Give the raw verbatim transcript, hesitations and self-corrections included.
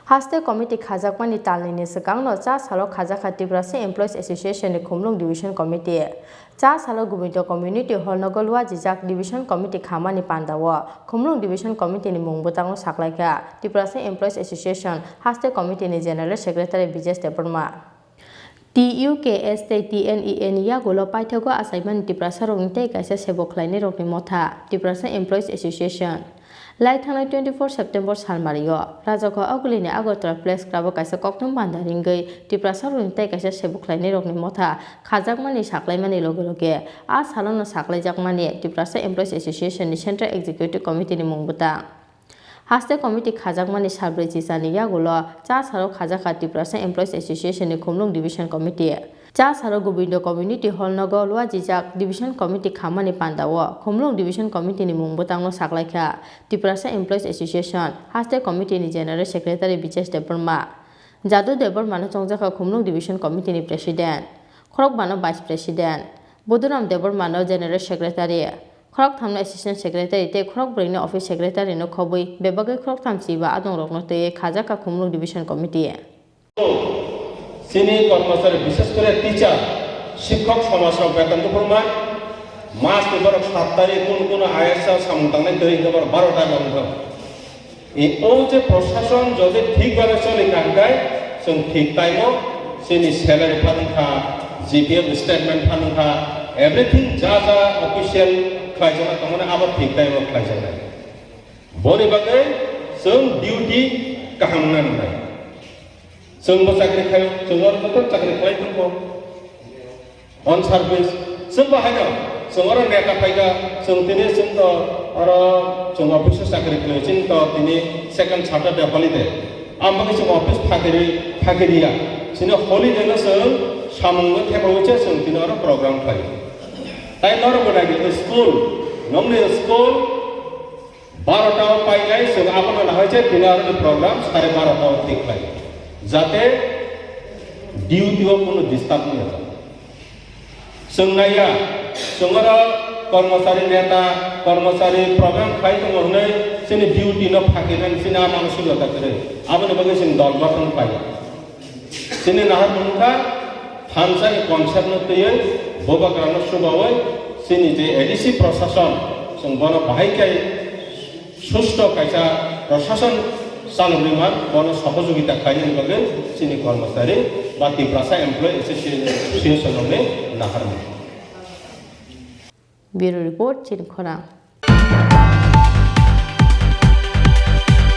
Haste committee khajakmani talnini swkangno cha salo khajakha Tiprasa Employees Association ni Khumlwng Division Committee. Cha salo Gobindo Community Hall nogo luajijak Division Committee khamani pandao Khumlwng Division Committee ni mung bwtangno saklaikha Tiprasa Employees Association Haste Committee ni General Secretary Bijesh Debbarma. T U K S tei T N E A ni yagulo paithago achaimani Tiprasarokni tei kaisa sebo khlainairokni motha, Tiprasa Employees Association. Lai thangnai twenty-four September salmario Rajakho Agulini Agartala Press Club o kaisa kokthum banda ringwi Tiprasarokni tei kaisa sebo khlainairokni motha khajakmani saklaimani loge loge a salono saklaijakmani Tiprasa Employees Association ni Central Executive Committee ni mung bwtang. Haste committee khajakmani salbrwi chichani yagulo cha salo khajakha Tiprasa Employees Association ni Khumlwng Division Committee. Cha salo Gobindo Community Hall nogo luajijak Division Committee khamani pandao Khumlwng Division Committee ni mung bwtangno saklaikha Tiprasa Employees Association Haste Committee ni General Secretary Bijesh Debbarma. Jadu Debbarma no chongjakha Khumlwng Division Committee ni President, Khorokba no Vice President, Buduram Debbarma no General Secretary, Khoroktham no Assistant Secretary tei khorokbrwi no Office Secretary no khobwi bebagwi khoroktham chiba adongrokno twiwi khajakha Khumlwng Division Committee. Chini kormosari, bishes kore teacher, shikhok somajrok beton kuphurma, mas ni borok sat tarik kun kun I S samung tangnai twi hwnkhe borok baro ta wngkha. E, o je prosason jodi thik bhabe choli kha hwnkhe, chwng thik time o chini salary phan wngkha, G P F statement phan wngkha, everything ja ja official khlaijaknai tongmani abo thik time o khlaijaknai. Boni bagwi chwng duty kaham wngna nangnai. Chwngbo chakri khlaio, chwng oro joto chakri khlai tongo. On service, chwngbo haino, chwng oro neta phaikha, chwng tini chwng to oro chwng office o chakri khlaio, chini to tini second Saturday holiday. Ang bagwi chwng office phakiri, phakiriya. Chini holiday no chwng samung no thepawi se chwng tini oro program khlaio. Tai norok bo nai di school, nongni school, Barota o painai chwng abono nahai je tini aroni program sare barota o tikhlai, jate duty o kunu disturb wngya. Chwng naiya, chwng oro kormosari neta, kormosari program khai tongo hwnwi chini duty no phakinani chini a manusikta kwrwi. Aboni bagwi chwng dol gothon khlai. Chini naharmung wngkha thansa ni concept no twiwi bubagra no chubawi chini je A D C prosason chwng bono bahai khe susto kaisa prosason chalogwi man bono sohojogita khlainani bagwi chini kormosari ba Tiprasa Employee Association rokni naharmung. Bureau Report, Chini Khorang.